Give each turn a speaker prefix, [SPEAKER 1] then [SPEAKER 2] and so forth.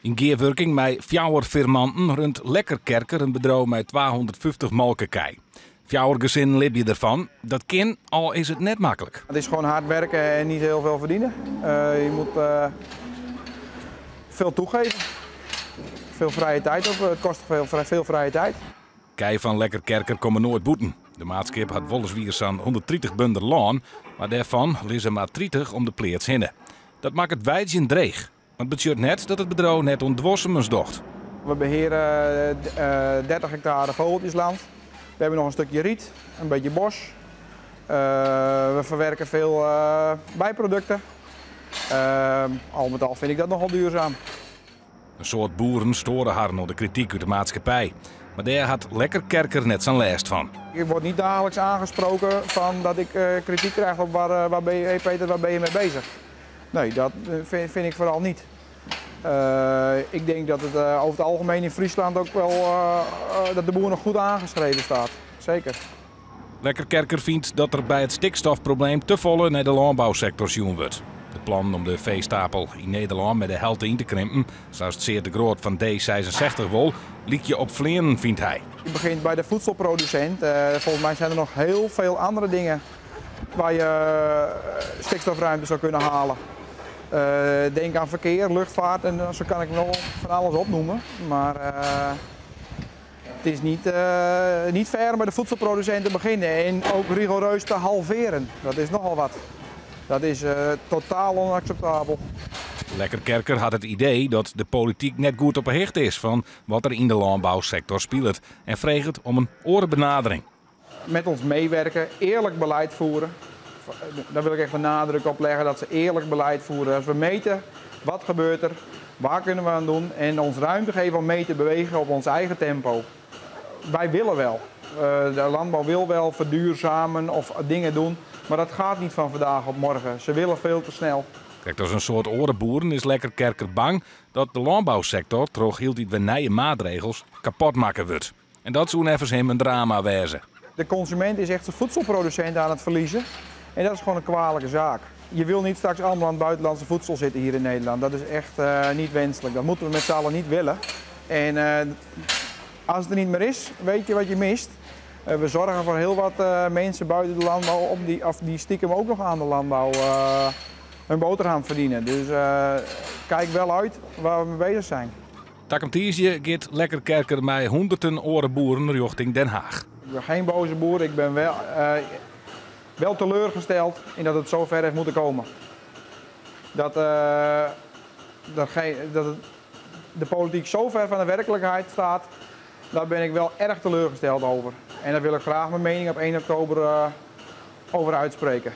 [SPEAKER 1] Yn gearwurking mei fjouwer firmanten runt Lekkerkerker in bedriuw mei 250 molkekij. Fjouwer gesinnen libje derfan. Dat kin, al is it net maklik.
[SPEAKER 2] Het is gewoon hard werken en niet heel veel verdienen. Je moet veel toegeven. Veel vrije tijd op. Het kost veel, veel vrije tijd.
[SPEAKER 1] Kij fan Lekkerkerker komme noait bûten. De maatskip hat wolliswier sa'n 130 bunder lân, mar dêrfan lizze mar 30 om de pleats hinne. Dat makket weidzjen dreech. Mar it betsjut net dat it bedriuw net oan duorsumens docht.
[SPEAKER 2] We beheren 30 hectare vogeltjesland. We hebben nog een stukje riet, een beetje bos. We verwerken veel bijproducten. Al met al vind ik dat nogal duurzaam.
[SPEAKER 1] In soad boeren steure harren oan de krityk út de maatskippij. Mar dêr hat Lekkerkerker net sa'n lêst fan.
[SPEAKER 2] Ik word niet dagelijks aangesproken van dat ik kritiek krijg op waar ben je, hey Peter, waar ben je mee bezig? Nee, dat vind ik vooral niet. Ik denk dat het over het algemeen in Friesland ook wel dat de boer nog goed aangeschreven staat. Zeker.
[SPEAKER 1] Lekkerkerker fynt dat der by it stikstofprobleem te folle nei de lânbousektor sjoen wurdt. De plannen om de feestapel yn Nederlân mei de helte yn te krimpen, sa as Tseard de Groot fan D66 wol, lykje op fleanen, fynt hy.
[SPEAKER 2] Je begint bij de voedselproducent. Volgens mij zijn er nog heel veel andere dingen waar je stikstofruimte zou kunnen halen. Denk aan verkeer, luchtvaart en zo kan ik nog van alles opnoemen. Maar het is niet fair om bij de voedselproducent te beginnen en ook rigoureus te halveren. Dat is nogal wat. Dat is totaal onacceptabel.
[SPEAKER 1] Lekkerkerker hat it idee dat de polityk net goed op 'e hichte is fan wat der yn de lânbousektor spilet en freget om in oare benadering.
[SPEAKER 2] Met ons meewerken, eerlijk beleid voeren. Daar wil ik echt de nadruk op leggen dat ze eerlijk beleid voeren. Als we meten, wat gebeurt er, waar kunnen we aan doen en ons ruimte geven om mee te bewegen op ons eigen tempo. Wij willen wel. De landbouw wil wel verduurzamen of dingen doen, maar dat gaat niet van vandaag op morgen. Ze willen veel te snel.
[SPEAKER 1] Krekt as in soad oare boeren is Lekkerkerker bang dat de lânbousektor troch hieltyd wer nije maatregels kapot makke wurdt. En dat soe neffens him in drama wêze.
[SPEAKER 2] De consument is echt zijn voedselproducent aan het verliezen. En dat is gewoon een kwalijke zaak. Je wil niet straks allemaal aan het buitenlandse voedsel zitten hier in Nederland. Dat is echt niet wenselijk. Dat moeten we met z'n allen niet willen. En als het er niet meer is, weet je wat je mist. We zorgen voor heel wat mensen buiten de landbouw, of die stiekem ook nog aan de landbouw hun boterham verdienen. Dus kijk wel uit waar we mee bezig zijn.
[SPEAKER 1] Takom tiisdei giet Lekkerkerker mei hûnderten oare boeren rjochting Den Haag.
[SPEAKER 2] Ik ben geen boze boer, ik ben wel teleurgesteld in dat het zo ver heeft moeten komen. Dat de politiek zo ver van de werkelijkheid staat, daar ben ik wel erg teleurgesteld over. En daar wil ik graag mijn mening op 1 oktober over uitspreken.